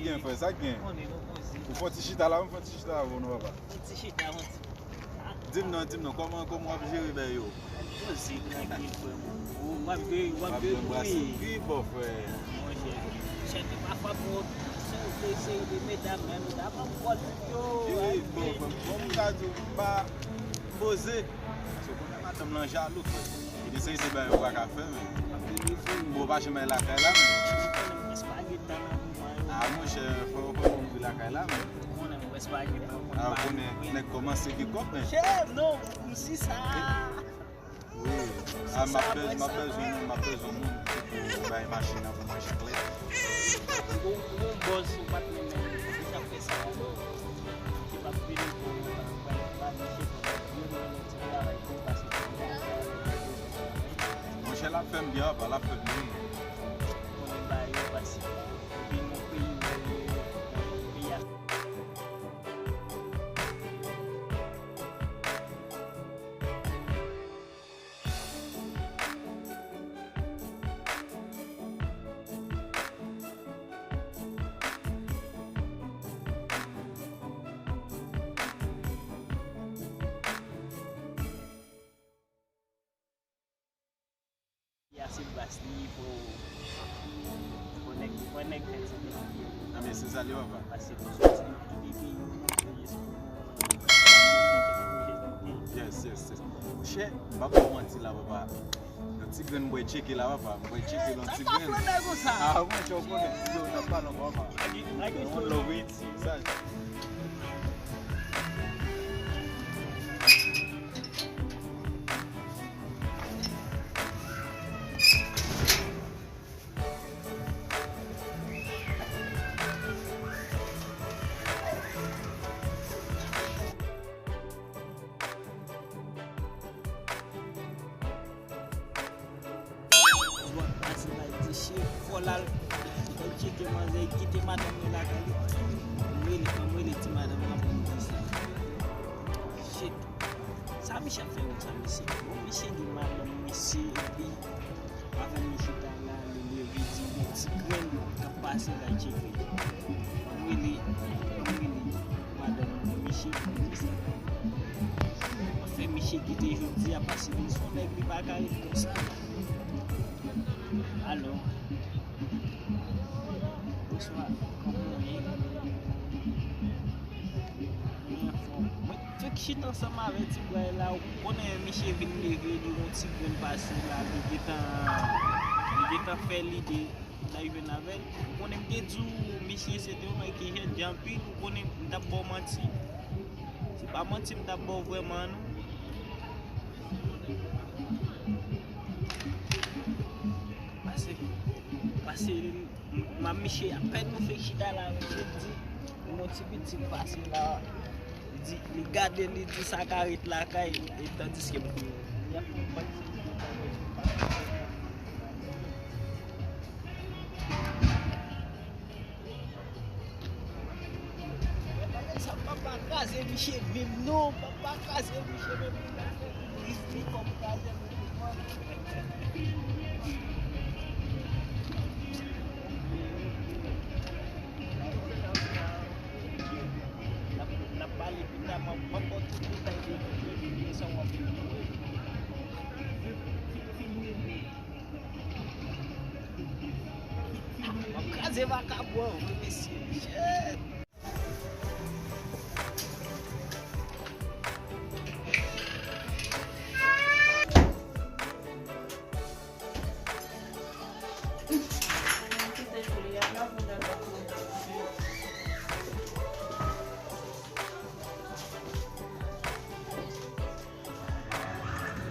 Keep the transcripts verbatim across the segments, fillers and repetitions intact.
Gen, frè, sa k gen? Ou fè ti chita la, m fè ti chita avè w non, papa. Ti chita, yon ti. Di m non, di m non, kòman, kòman w ap jere bèy yo? Poze, trankil, frè m. Ou w ap jere, w ap jere. Wi, bò, frè. Monchè, chèke pafwa pou se yon seri de medam, men medam ap vòl yo. Wi, bò, frè m. Bon, m ka di w, m pa poze. Paske w konnen madanm lan jalou, frè. Li di se ide bagay ou pa ka fè, men. Bon, ou pa janm al lakay la, men. A, monchè, fò, fò w mouri lakay la, men. A, ou konnen nèg kòmanse gen kòb, men. Wi. A, m ap bèz-, m ap bezwen, m ap bezwen moun ki pou bay machin nan pou mwen chak lè. Ou, ou gon bòz sou patnè men, ou t ap fè sa, alò. Ki p ap vini pou ou, pa, pa, pa misye pou yon lòt ti travay pou pase. Monchè, l ap fè m byen, apa, l ap fè m byen. Konnen bagay yo pase. Epi nan peyi, peyi a. Ya se bas li, fò, fò nèg, fò nèg fè ti. A, men se sa li, papa. Pase pou soti kite peyi nou, se jis pou nou. Yes, yes, yes. Monchè, m pa ba w manti la, papa. Yon ti grenn bwè tcheke la, papa. Bwè tcheke l yon ti grenn. Sa pa fè nèg ou sa. A, monchè, w konnen. Yo, n ap pale ankò, papa. Yon love wi. Sa. Zwa pase la, di chef, fò l al, fè l tcheke manzè, kite madanm li lakay li. Ann rele, ann rele ti madanm nan pou m di sa. Shit. Sa Michel fè moun sa, mesye? Bon, misye gen madanm, mesye, epi avè misye ta la, li leve, di, bon, ti grenn k ap pase la, tcheke. Ann rele, ann rele madanm misye pou di sa. Anfen, misye kite jodi a, paske li se yon nèg, li pa ka ret konsa. Alo. Bonswa, kòman w ye? Mwen anfòm. Mwen fèk chita ansanm avè ti bway la, ou konnen misye vin leve, li gon ti grenn pase la, li gentan, li gentan fè lide, m ta jwenn avè l. Ou konnen m te di w, misye se te yon nèg ki jènjan anpil, ou konnen m t ap ba w manti. Se pa manti m t ap ba w vrèman, non. Pase, pase, m, m ap misye, apèn nou fèk chita la, misye di, yon ti pitit pase la, li di, li gade, li di sa ka ret lakay, e tandiske m, y ap pran ti pitit la. Sa papa kraze misye menm non, papa kraze misye menm. Li, li kòm kraze menm. N ap, n ap pale pita, m ap, m ap ba w tout detay de, de, de, de sa w ap viv. M ap kraze vakabon an, wi, mesye. Shit.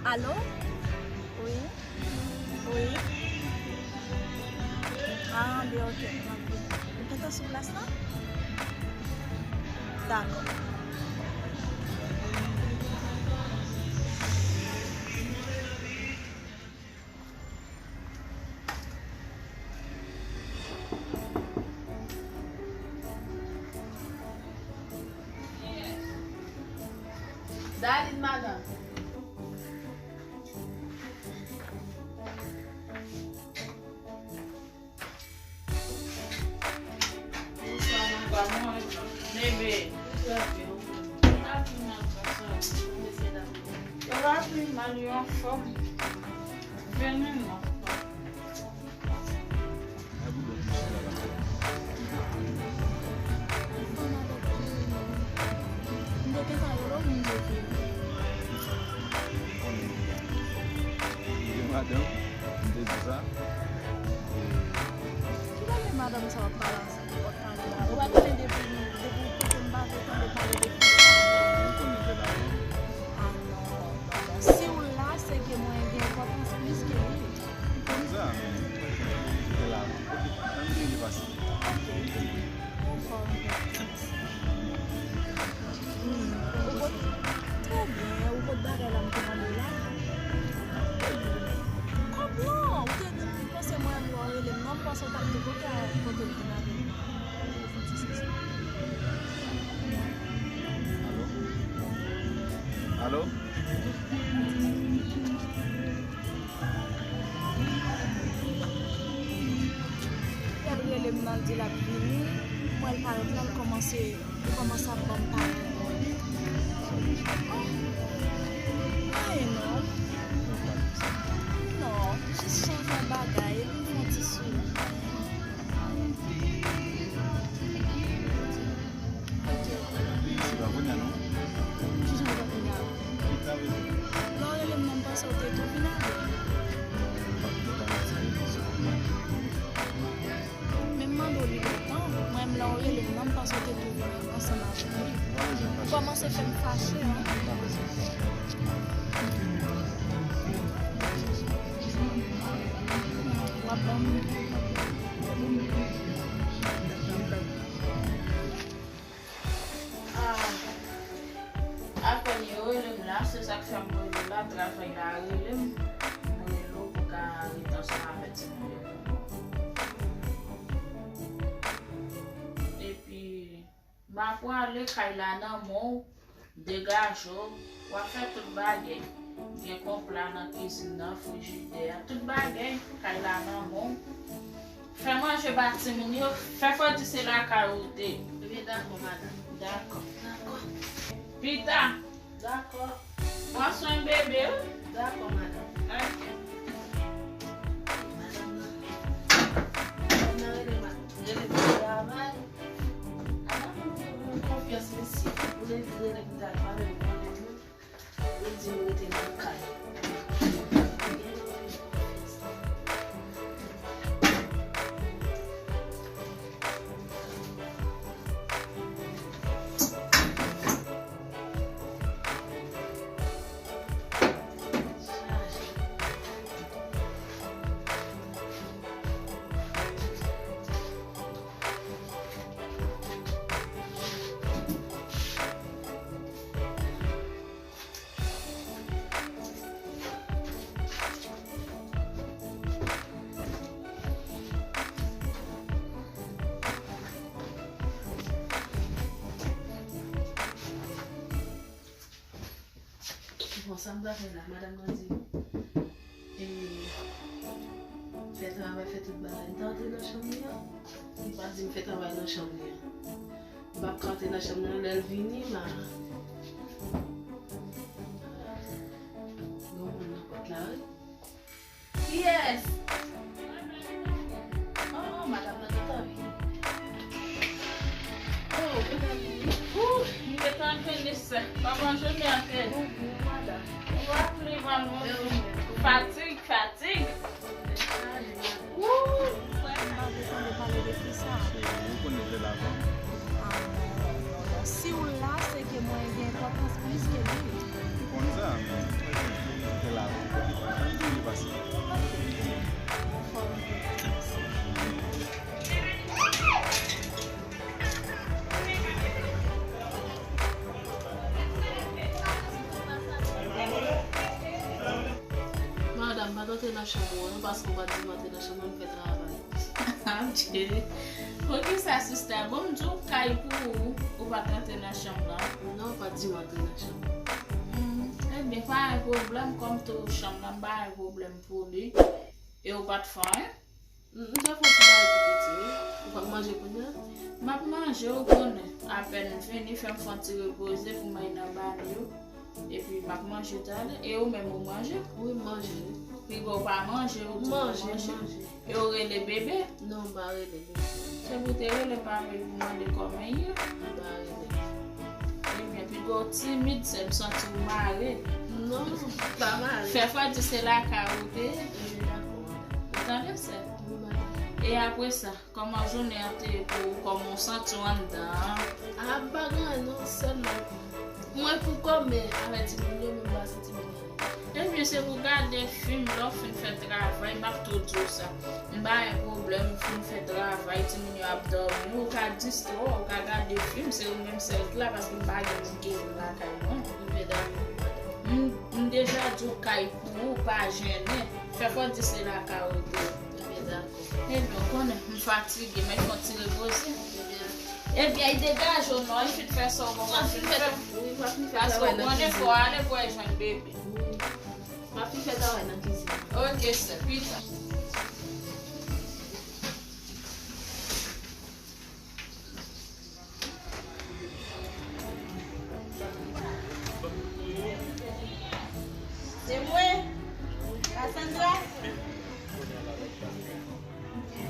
Alo? Wi? Wi? Ah, byen, ok. M ap vini. Ou gentan sou plas la? Dakò. Daline, madanm. Yo, Yo pa pi mal, yo anfòm. Vini non. Madanm, m te di sa. Kilè madanm sa w ap pale ansanm? Ou pa tande depi, depi kote m pa vle tande pale de fi sa. Ou konnen fè lajan. Ah non, non, non. Si w la, se ke mwen gen enpòtans plis ke li. M konn sa, men mwen fè lajan. Ok, ann rele pase. Ok. Anfòm. Hmm, ou pot, trè byen, ou pot bagay la m te mande w la. Kòb non, ou te di m, panse mwen m wè w rele m non, m panse w t ap di kote, kote l vin avè m. Alo? Alo? Lè l rele m nan, l di l ap vini, m wè l parèt la, l kòmanse, li kòmanse ap ban m pale. Oh, anyen non. Non, jis chanje yon bagay, epi m fè yon ti souri. Ok. Se pa kounye a non. Kijan w pa kounye a? Pita vre. Lè w rele m nan, m panse w te tou vin avè m. Men m mande w li lontan, mwen menm lè w rele m nan, m panse w te tou vin ansanm avè m. Ou kòmanse fè m fache, en. W ap ban m. Ah, apèn yo rele m la, se sa k fè m rele w la, travay la rele m, m rele w pou ka ret ansanm avèk timoun yo. Epi, m a prale, kay la nan men w, degaje w, w a fè tout bagay. Gen kòb la nan kizin nan, frijidè a, tout bagay, kay la nan men w. Fè manje ba timoun yo, fè Fredi se lakay ou te. Ebyen, dakò, madanm. Dakò. Dakò. Pita. Dakò. Pran swen bebe, wi. Dakò, madanm. Ok. Madanm nan. Madanm nan rele ma-, rele pou travay. Ala moun ki gen konfyans, mesye. Ou rele pou travay, ou konnen moun. Li di m rete nan kay. Bon, sa m ta fè la, madanm nan di, e, fè travay, fè tout bagay. M ta antre nan chanm li an. Li pa di m fè travay nan chanm li an. M p ap ka antre nan chanm nan, lè l vini, m a, gen yon moun nan pòt la, wi. Kiyès? Oh, madanm nan gentan vini. Oh, gentan vini. Ouh, m gentan vini, sè. Kòman jounen an te ye? Bonjou, madanm. Ou pa pli mal, non? Fatig, fatig. Wouy! Mwen pa vle tande pale de fi sa. Ou konnen l te la avan. Ah, non, non, non. Si w la, se ke mwen gen enpòtans plis ke li. M konn sa, men mwen te la avan. Ann di li pase. Ok. Anfòm. Madanm, pa t antre nan chanm ou an, non, paske w pa t di m antre nan chanm mwen, m fè travay. Adje. Poukisa, sista? Bon, m di w kay pou ou, ou pa t antre nan chanm lan. Non, w pa t di m antre nan chanm. Hmm, ebyen, pa gen pwoblèm, kòm tou chanm lan, m pa gen pwoblèm pou li. E ou pa t fè anyen? M, m te fè yon ti bagay pou piti, wi. Ou p ap manje kounye a? M ap manje, ou konnen. Apèn m fini, fè m fè yon ti repoze pou m al nan banyo. Epi m ap manje talè. E ou menm, ou manje? Wi, m manje. Piga w pa manje, ou di w manje. Manje, manje. E ou rele bebe? Non, m pa rele bebe. Se pou te rele m pa vle pou mande kòman l ye. M pa rele. Ebyen, piga w timid, sè, m santi w mare. Non, m pa mare. Fè fwa di se lakay ou te ye. Ebyen, dakò, madanm. Ou tande, sè? Wi, madanm. E apre sa, kòman jounen an te ye pou ou? Kòman w santi w anndan an? A, m pa gen anyen non, sèlman mwen pou kò, men avè timoun yo, men m pa santi m gen anyen. Ebyen, se pou gade fim, lè w fin fè travay, m ap tou di w sa. M pa gen pwoblèm, ou fin fè travay, timoun yo ap dòmi, ou ka distrè w, ou ka gade fim, se ou menm sèl ki la, paske m pa gen moun ki vin lakay mwen. Ebyen, dakò, madanm. M, m deja di w kay pou ou, pa jennen. Fè fò di se lakay ou te ye. Ebyen, dakò. Ebyen, ou konnen, m fatige, men fò ti repoze. Ebyen, degaje w non, al fin fè sa w konn fè. Wi, m ap fin fè. Paske w konnen fò w ale pou w al jwenn bebe. Wi. M ap fin fè travay nan kizin. Ok, sè, pita. Se mwen, Cassandra.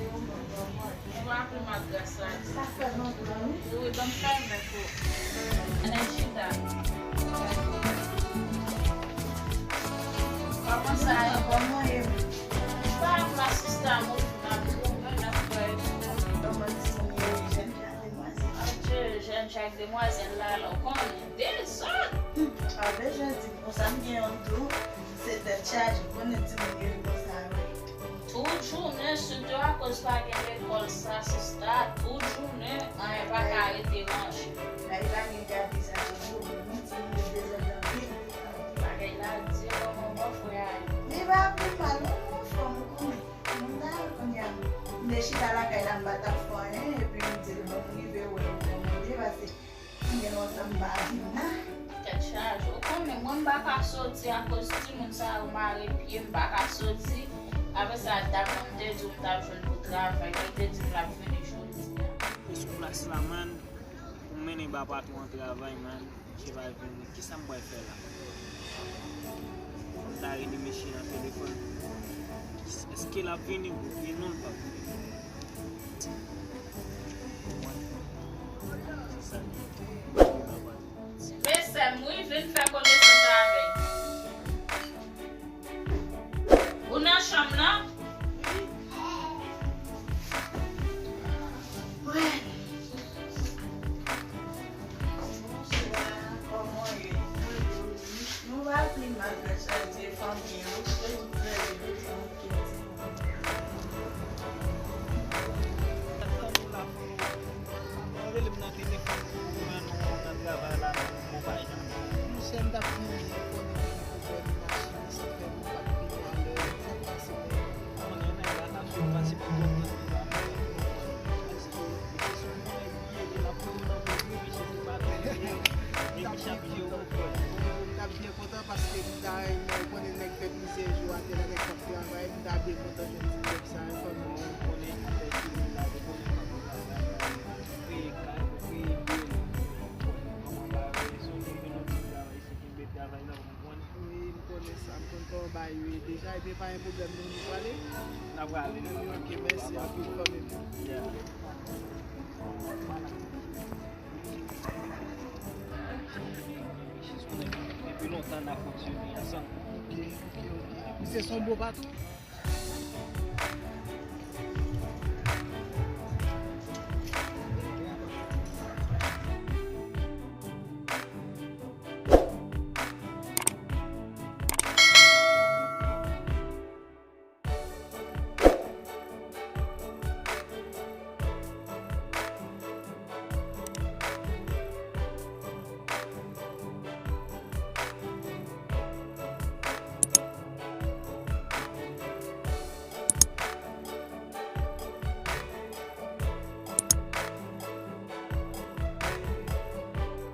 Ou pa pi mal gras la. Sa fè lontan, wi. Wi, ban m kalme pou. Ann chita. Kòman sa ye? Kòman ye? Pa m la sista, mwen vin ap goumen nan frè. Kòman ti moun yo, jèn jan demwazèl? Adje, jèn jan demwazèl la, la, ou konnen, dezòd. Hmm, pa bezwen di m konsa, m gen yon tou, se tèt chaje, ou konnen timoun yo konsa, wi. Tout jounen, sitou akoz pa gen lekòl sa, sista, tout jounen, anyen pa ka rete ranje. Ay, pa gen gade sa, se pwoblèm, wi, timoun yo dezòd anpil. Bagay la di, kòman bòfrè a ye? Li pa pi mal, wi, anfòm, ou konnen. Moun nan, kounye a, m te chita lakay la, m pa t ap fè anyen, epi m di l, bon, m rive wè ou kòman te pase. Gen lontan m pa vin la. Tèt chaje. Ou konnen, mwen m pa ka soti akoz timoun sa yo mare pye m, m pa ka soti. Apre sa, dat mwen m te di w m t ap jwenn pou travay, men l te di m l ap vini jodi a. Ou sou plas la, man. Ou mennen ba patwon an travay, man. Misye pa vini. Kisa m pral fè la? Mwen ta rele mesye nan telefòn. Èske l ap vini? Oubyen non, l p ap vini? Mesye, m rive, m fè konesans avè l. Ou nan chanm nan? Wi. Bonswa, kòman w ye? Nou pa pi mal, gras a Dye, fanmi yo. Yo tout trè byen, yo tout tranquille. Rele m nan telefòn pou mwen, nou nan travay la, nou pa janm. Monchè, m t ap di w, ou konnen gen pwoblèm machin, sa fè nou pa t vin alè, sa k pase menm? Konnen nèg la t ap swiv pase pou konprann li pa fè. Èske se yon nèg li ye, li la pou l nan kote, misye se patwon li ye, e misye ap jere yon pwòl. M t ap byen kontan paske m ta renmen konnen nèg fè plizyè jou atè la, nèg p ap travay, m ta byen kontan jwenn ti nèg sa, fanmi. Bon, ou konnen afè timoun la, ou konnen fanmi la, kreye kay, kreye byen, kòman bagay, si w vin yon ti travay isit, kenbe travay la, ou konprann? Wi, m konnen sa, m konn kòman bagay yo ye deja, ebyen pa gen pwoblèm non, nou prale? N a prale, nou prale. Ok, mèsi anpil, fanmi m. Yeah. Depi lontan n ap fonksyone ansanm. Ok, ok, ok. Misye se yon bon patwon?